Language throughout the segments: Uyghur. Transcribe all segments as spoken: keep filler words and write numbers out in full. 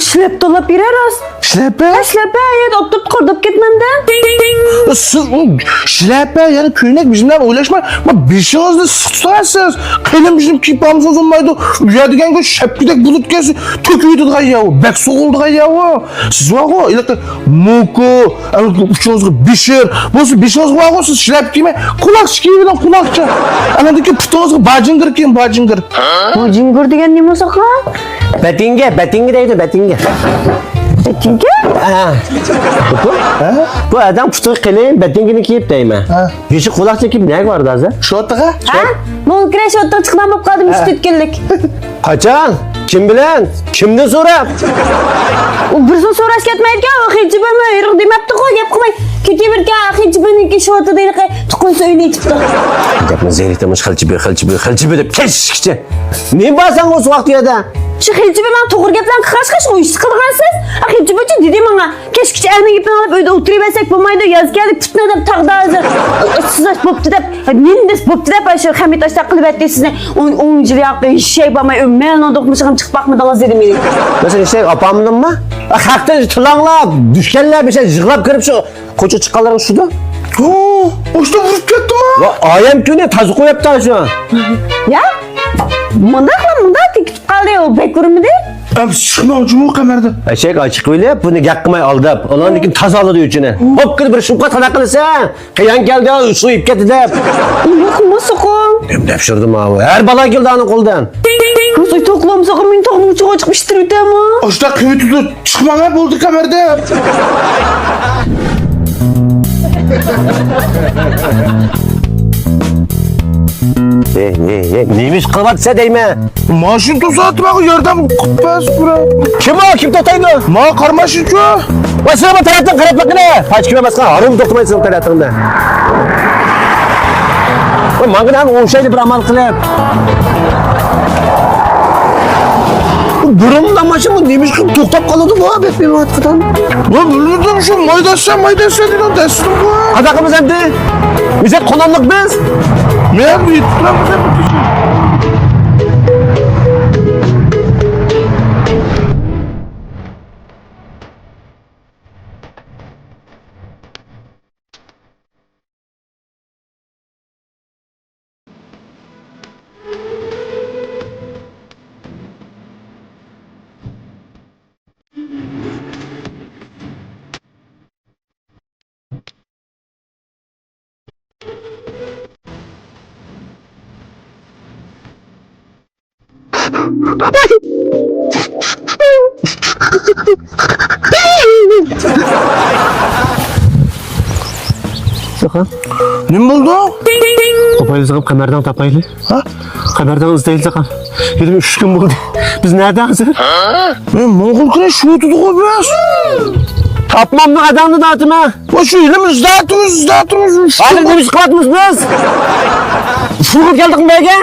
شىلەپە تاللاپ بېرە راست. شىلەپە؟ ھە، شىلەپە، يەنە ئوتتۇرىدا قارىداپ كەتمەمدە. سىز ئۇ شىلەپە، يەنى كۆينەك بىزىم بىلەن ئويلاشماي، ما بېشىڭىزنى سىقىپ تۇراسىز. قېلىن بىزىم كىيىپ ئالمىسىڭىز بولمايدۇ. ئۇ يەر دېگەنگە شەپكىدەك بۇلۇت كەلسە، تۆكۈۋېتىدىغان يەر ئۇ. بەك سوغۇلىدىغان يەر ئۇ. سىز بارغۇ، ھېلىقى موكو، ئۇچىڭىزغا بېشىر، بولسا بېشىڭىزغا بارغۇ، سىز شىلەپە كىيمەي، قۇلاقچا كىيىۋېلىڭ، قۇلاقچا. ئاندىن كېيىن پۇتىڭىزغا باجىنگىر كىيىڭ، باجىنگىر. باجىنگىر دېگەن نېمە بولساقا؟ بەتىڭگە، بەتىڭگە دەيدۇ، بەتىڭگە. بەتىڭگە؟ ھە. بۇ، بۇ ئادەم پۇتىغا قېلىن بەتىڭگىنى كىيىپ دەيمەن. ھە. بېشى قۇلاقچا كىيىپ نەگە بارىدۇ ھازىر؟ شوتىغا؟ ھە؟ مۇنكىرە شوتىغا چىقمام بولۇپ قالدىم، ئۈچ تۆت كۈنلۈك. قاچان؟ كىم بىلەن؟ كىمدىن سوراپ؟ ئۇ بىرسىنى سوراش كەتمەيدىكەن، ئۇ خېلىچى بىلەن ھېرىق دېمەپتىغۇ، گەپ قىلماي كېتىۋېرىدىكەن. خېلىچى بىلەنكى شوتا دېگىنى تۇغقىنىسى ئۆيىنى ئېچىپتۇ. گەپنى زېرىكتىرمىش، خېلىچى بىلەن، خېلىچى بىلەن، خېلىچى بىلەن دەپ كەچ ئىچكىچە. نېمە بار ساڭا ئۇ سوغۇق يەردە؟ شۇ خېلىچى بىلەن ماڭا توغرا گەپلەرنى قىلغاچقا، ئۇ ئىشنى قىلىدىغانسىز. خېلىچى بىلەن دېدى ماڭا. كەچكىچە ئەرنىڭ گېپىنى ئاڭلاپ ئۆيدە ئولتۇرۇۋەرسەك بولمايدۇ، ياز كەلدى، پۇتنى دەپ تاغدا ھازىر ئىسسىزلاش بوپتۇ دەپ، نېمە دېسە بوپتۇ دەپ، شۇ خەمىت ئاشتا قىلىۋەتتى سىزنى. ئون، ئون يىل ياقى ھېچ شەي بارماي، مەننىڭ دوقمۇشىغىم چىقىپ باقمىدىڭىز دېدى مېنى. مەن سېنى ھېچ شەي ئاپارمىدىممۇ؟ خەقتىن تىللاڭلاپ، دۈشكەنلەر بىر شەي يىغلاپ كىرىپ شۇ كوچا چىققانلىرىڭ شۇدۇ. ھو، ئۇشتا ئۇرۇپ كەتتىمۇ؟ ۋا، ئايەم كۈنى تازا قويۇپتا شۇ. يا، مۇنداقلا مۇنداق تېكىتىپ قالدى، ئۇ بەك ئۇرمىدى. ئەمسە چىقماڭ جۇمۇ قەمەردە. ئەشەك ئاچىقىۋېلىپ، بۇنى گەپ قىلماي ئالداپ، ئۇلاندىن كېيىن تازا ئالىدۇ ئۆچىنى. ھوپ كىرىپ بىر شۇمقا تالاق قىلسا، قىيان كەلدى، سۇ ئېلىپ كەتتى دەپ. يوقمۇ سوقۇڭ؟ نېمە دەپ شۇردۇم ئاۋۇ؟ ھەر بالا كېلىدۇ ئانىڭ قولىدىن. سوي توقلام سوقۇم، مېنى توقنىڭ ئۇچىغا چىقىپ ئىشتىرىۋېتەمۇ؟ ئاشتا قىلىۋېتىدۇ. چىقماڭ ھە، بولدى قەمەردە. نېمە ئىش قىلىۋاتىسەن دەيمەن؟ ماشىنا توساتتى، ماڭا ياردەم قىلىپ بەرسە بىرەر. كىم ئۇ؟ كىم توختايدۇ؟ ماڭا قارىماشىنچۇ. ۋاي سىلەر بۇ تەرەپتىن قاراپ بېقىڭە. پاچكىمە باسقان ھارۇم توختىمايسىلەر تەرەپتىڭدە. ۋاي ماڭا نېمە ئوڭشايدۇ بىر ئامال قىلىپ. بۇرۇندا ماشىنا نېمە ئىش قىلىپ توختاپ قالىدۇ بۇ بەك بىۋاسىتە. ۋاي بىلمىدىم شۇ مايداسا مايداسا دېگەن دەستۇرغۇ. قانداق قىلىمىز ئەمدى؟ بىز قوناملىق بىز. مەن يېتىپ تۇرامەن. نېمە بولدى؟ تاپايلى سىغىپ قەمەرداڭ تاپايلى. ھە؟ قەمەرداڭ ئىزدەيلى سىغىپ. يېنىم ئۈچ كۈن بولدى. بىز نەدە ھازىر؟ مەن موڭغۇل كىرە شۇ تۇدۇغۇ بىز. تاپمامدۇ ئاداڭنى داتىمە. ۋە شۇ يېنىم ئىزدەتىمىز، ئىزدەتىمىز. ھازىر نېمە ئىش قىلاتمىز بىز؟ شۇ قىلىپ كەلدىكمۇ بەگە؟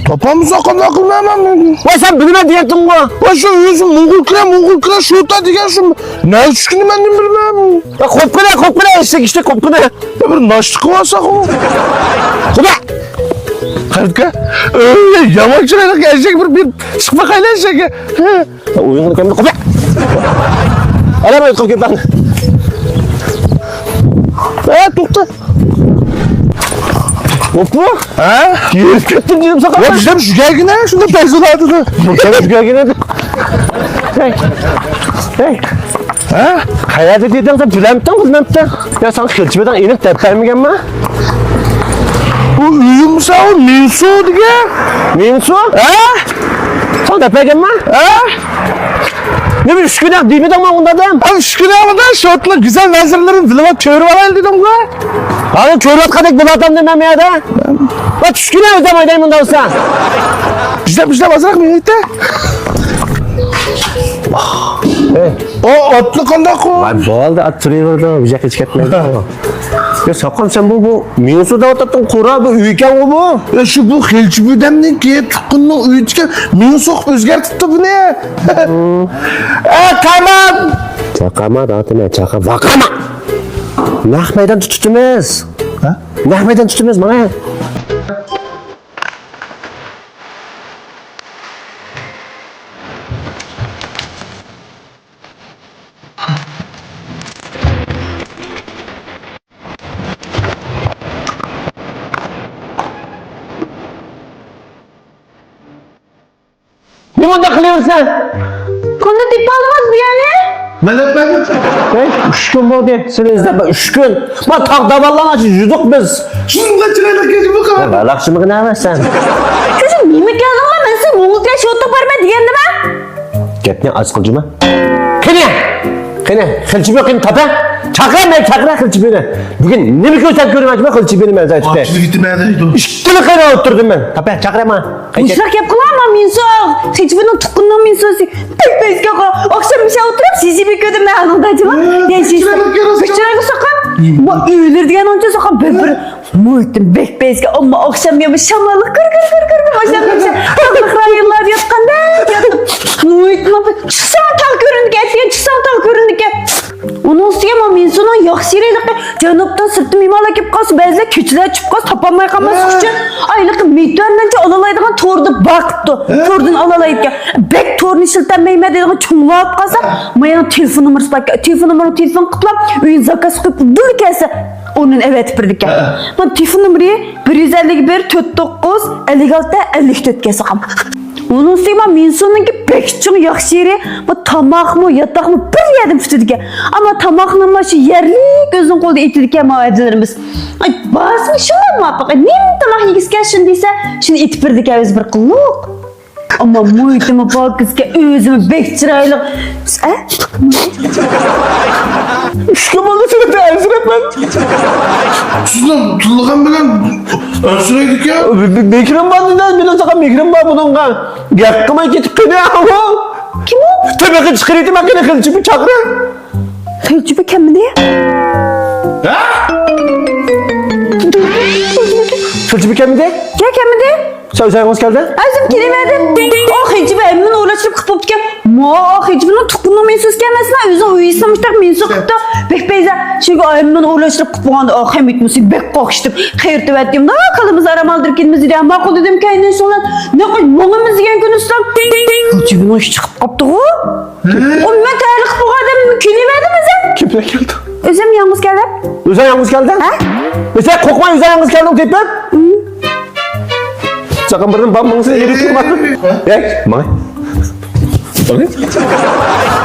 تاپامىز قانداق قىلمايمەن. ۋە سەن بىلىمەن دېيەتتىڭغۇ. ۋە شۇ ئۆزى موڭغۇل كىرە، موڭغۇل كىرە شۇ تا دېگەن شۇ. نە چۈشكىنى مەن نېمە بىلمەن. ۋە قوپقىنە، قوپقىنە، ئېشەك ئىشتە قوپقىنە. بىر ناشتا قىلىۋالساق ئۇ. قوپە! قەرتكە. ئۆي، يامان چىرايلىق ئەشەك بىر، بىر چىقىپ باقايلى ئەشەككە. ئويۇنغا كەلمىدى، قوپە! ئەلەم ئۆتكۈپ كېتىڭ. ئە، توختا. قوپتۇ؟ ھە؟ يۈرۈپ كەتتىم دېدىم ساڭا. يا بىزدە شۇ گەلگىنە، شۇندا پەيزۇلاتىدا. بىزدە شۇ گەلگىنە. ھەي. ھەي. ھە؟ قەيەردە دېدىڭ سەن، بىلەمتىڭ، بىلمەمتىڭ؟ يا ساڭا خىلچە بېدىڭ ئېنىق دەپ بەرمىگەنما؟ بۇ ئۆيۈمسە ئۇ مىنسۇ دېگەن. مىنسۇ؟ ھە؟ ساڭا دەپ بەرگەنما؟ ھە؟ نېمە ئۈچ كۈنە دېمىدىڭما ئۇنداق دەم؟ ھە، ئۈچ كۈنە ئۇندا شوتنىڭ گۈزەل مەنزىرىلىرىنى بىلىپ كۆرۈپ ئالايلى دېدىڭغۇ. ھازىر كۆرۈۋاتقاندەك بولۇۋاتامدۇ مەن بۇ يەردە؟ ۋە چۈشكىنە ئۆزۈم ئوينايمەن مۇنداق بولسا. بىزدە، بىزدە ئازراق مېڭىتتە. ئو، ئاتنى قانداق قىل؟ ۋاي، بولدى، ئات تۇرۇۋېرىدۇ، بىر ياققا ھېچ كەتمەيدۇ. يا ساقام، سەن بۇ، بۇ مېڭىسۇ دەۋاتاتتىڭ، قورا، بۇ ئۆيكەنغۇ بۇ. يا شۇ بۇ خېلچە بۆدەمنىڭكى، تۇغقىنىنىڭ ئۆيىدىكى مېڭىسۇ قىلىپ ئۆزگەرتىپتۇ بۇنى. ئە، قامان! چاقاما داتىمەن، چاقا، ۋاقاما! نەق مەيدان تۇتىمىز. ھە؟ نەق مەيدان تۇتىمىز، مانا. نېمە ئۇنداق قىلىۋېرىسەن؟ كوندا تېپىپ ئالدىڭىز بۇ يەرنى؟ مەن ئەپمەن. ھەي، ئۈچ كۈن بولدى سېنى ئىزدەپ، ئۈچ كۈن. ما تاغ داۋانلارغا يۈردۇق بىز. شۇنداق چىرايلىق كەلدى بۇ قىز. ۋالاقشىمىغىن ئەمەس سەن. شۇ نېمە كەلدىڭ ما؟ مەن سېنى مۇڭلۇققا شوتۇق بارمەن دېگەندىمە؟ گەپنى ئاز قىلجىما. قېنى؟ قېنى؟ خېلچىپىنى قېنى تاپە. چاقىرە مەن، چاقىرە خېلچىپىنى. بۈگۈن نېمە كۆرسەم كۆرىمەن، خېلچىپىنى مەن ئېيتىپ. ئىككىنى قېنى ئولتۇردۇم مەن. تاپە، چاقىرە ما. مۇشۇنداق گەپ قىلما، مېنسۇ خېلچىپىنىڭ تۇغقىنىنىڭ مېنسۇسى. بەك بەزگە ئاخشام مىشا ئولتۇرۇپ سىزى بىر كۆردۈم مەن ئۇنىڭدا جىما. بەك چىرايلىق سوققان. بۇ ئۆيلىرى دېگەن ئۇنچە سوققان بىر بىر. مۇھىتىم بەك بەزگە، ئەمما ئاخشام يەنە شاماللىق كىر كىر كىر كىر ئاخشام ئاخشام. تاغلىق رايونلاردا ياتقاندا ياتىپ، مۇھىتىم چىقساڭ تاغ كۆرۈنىدىكەن، ئەتىگەن چىقساڭ تاغ كۆرۈنىدىكەن. ئۇنىڭ ئۈستىگە مانا مېنسۇنىڭ ياخشى يېرى جەنۇبتىن سىرتتىن مېھمانلار كېلىپ قالسا، بەزىلەر كۆچىلەر چۈشۈپ قالسا تاپالماي قالماسلىق ئۈچۈن ئايلىقى مېتىۋەرمەنچە ئالالايدىغان توردا بار قىپتۇ. توردىن ئالالايدىكەن. بەك تورنى ئىشلىتەلمەيمەن دەيدىغان چوڭلار بولۇپ قالسا، مايا تېلېفون نومۇرى بار ئىكەن. تېلېفون نومۇرىغا تېلېفون قىلىپلا ئۆينى زاكاز قىلىپ دۇلا كەلسە ئورنىنى ئەۋەتىپ بېرىدىكەن. مانا تېلېفون نومۇرى بىر يۈز ئەللىك بىر، تۆت توققۇز، ئەللىك ئالتە، ئەللىك تۆتكە سوقام. ئۇنىڭ ئۈستىگە مانا مېنسۇنىڭكى بەك چوڭ ياخشى يېرى، بۇ تاماقمۇ، ياتاقمۇ بىر يەردىن پۈتىدىكەن. ئەمما تاماقنىمۇ شۇ يەرلىك ئۆزىنىڭ قولىدا ئېتىدىكەن ماۋۇ ھەدىلىرىمىز. ئاي، بارسىمۇ شۇنداق مۇۋاپىق. نېمە تاماق يېگۈسى كەلسە شۇنى دېسە، شۇنى ئېتىپ بېرىدىكەن ئۆزى بىر قۇللۇق. ئەمما مۇھىتىمۇ پاكىزكەن، ئۆزىمۇ بەك چىرايلىق. ئە؟ ئۈچ كۈن بولدى سېنى ئەنسىرەپ مەن. سىزنىڭ تىللىغان بىلەن ئەنسىرەيدىكەن. مېھرىم بار دېدى، مېنىڭ ساڭا مېھرىم بار بۇنىڭغا. گەپ قىلماي كېتىپ قېنى ئاۋۇ. كىم ئۇ؟ تېمىغا چىقىرىۋېتىمەن قېنى خېلچىپى چاقىرە. خېلچىپى كەلمىدى. ھە؟ خېلچىپى كەلمىدى؟ يا كەلمىدى. سەن ئۆزۈڭ يالغۇز كەلدىڭ؟ ئۆزۈم كېلىۋەردىم. ئۇ خېلچىپى ھەممىنى ئورۇنلاشتۇرۇپ قىلىپ بوپتىكەن. ما خېلچىپىنىڭ تۇغقىنىنىڭ مېنسۇسى ئىكەنمىسىلا، ئۆزىنىڭ ئۆيىسىنى مۇشتاق مېنسۇ قىپتۇ. بەك بەزە. چۈنكى ھەممىنى ئورۇنلاشتۇرۇپ قىلىپ بولغاندا، ئاخ، ھەممىنى سېنى بەك قاقشىتىپ قېرىتىۋەتتىم. نا كالىمىز ئارام ئالدۇرۇپ كېتىمىز دېدى. ماقۇل دېدىم، كەينىدىن شۇڭلار. نەق ماڭىمىز دېگەن كۈنى ئۇستام خېلچىپىنىڭ ئىشى چىقىپ قاپتىغۇ. ئۇ مەن تەييارلىق قىلىپ بولغان ئادەم كېلىۋەردىم ئۆزۈم. كىم بىلەن كەلدىڭ؟ ئۆزۈم يالغۇز كەلدىم. ئۆزۈڭ يالغۇز كەلدىڭ؟ ھە؟ ئۆزۈڭ قورقماي ئۆزۈڭ يالغۇز كەلدىڭ تېپىپ؟ ساقىن بىردىن بام ماڭسا يېرى تۇرماس. يەك، ماڭاي. ماڭاي.